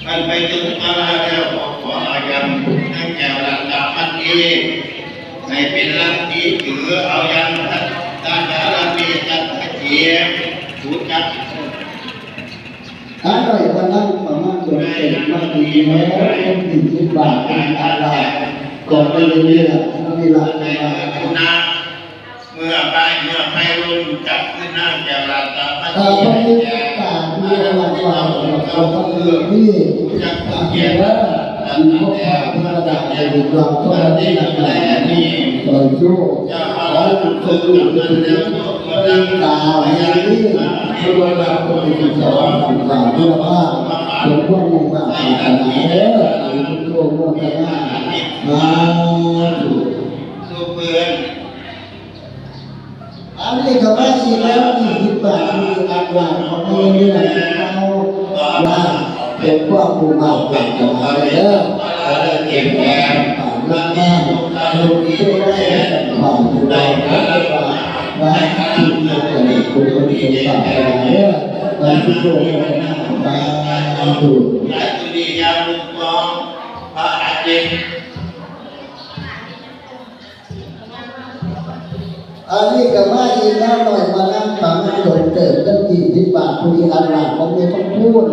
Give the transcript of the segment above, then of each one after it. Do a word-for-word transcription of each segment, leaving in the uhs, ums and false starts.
ท่านไปถึงศาลาแล้วก็ขอเอายันต์นางแก้วรัตนมณีให้เป็นลัทธิถือเอายันต์ ตาสารพี สัตเถเถ รู้จัก อันใดว่านั่งประมาณโดนเตะมาดีแล้วเป็นสี่สิบบาทเป็นอะไรก็ไม่รู้เรื่องไม่รู้ เมื่อไปเมื่อไปลงจับขึ้นหน้าแก้วรัตนม เอ่อพระ ณี พุทธเจ้าที่เรียกว่าพระพุทธเจ้าที่ จับ ตาม เกียรติ ว่ามีพระบาทพระดาษในหลวงพ่อได้หลักฐานต่อสู้ขอให้ทุกคนรู้สึกตาอย่างนี้คือว่าเราต้องไปศึกษาทำความเพื่อว่าหลวงพ่อมุ่งมาศาสนาเด้อหลวงพ่อโมทนาสาธุ สู้เพื่อน อันนี้ก็ไม่อีกแล้วยี่สิบบาทมีอันหลังของเงินเดือนเขาว่าเป็นพวกผู้มาเป็นกันมาเด้อเออเก็บแรงผ่านเรื่องบ้านลงที่ได้ผ่านผู้ใดก็ได้ว่าว่าที่เกิดเป็นคนเป็นต่างกันเด้อมันคือโลกหน้าตาดู หลายตัวนี้ยาวลูกน้องพระอาทิตย์ อันนี้ก็มาอีกแล้วหน่อยมานั่งฟังหลวงเติมตั้งยี่สิบบาทผู้ที่อันหลังของเมียต้องพูด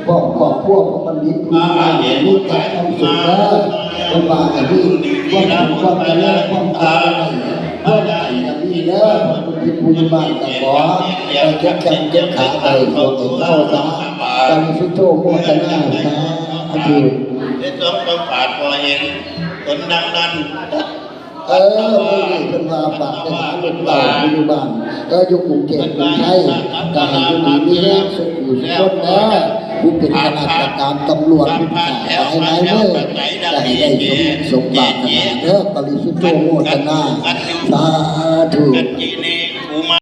บอกขอบพวกของมันนิดมาเห็นรู้จักความสุขแล้วคนมาอันนี้ความสุขความเจริญความตายความได้อันนี้แล้วคนที่ผู้บ้านก็ขอให้จักจังจักขาไปตัวเองเข้าซะการสุโตโมทนาสาธุ ได้สองประบาทพอเห็นผลดังนั้น เออมื้อนี้เพิ่นว่าฝากไปหาลูกเต้าอยู่บ้านเอออยู่กรุงเทพฯกรุงไทยก็ให้อยู่ดีมีแรงสุขอยู่ทุกคนเด้อผู้เป็นข้าราชการตำรวจผู้ขาดหลายหลายเด้อก็ให้ได้สมสมบัติกันเด้อปริสุทธโธโมทนาสาธุ กันจีนี้กูมา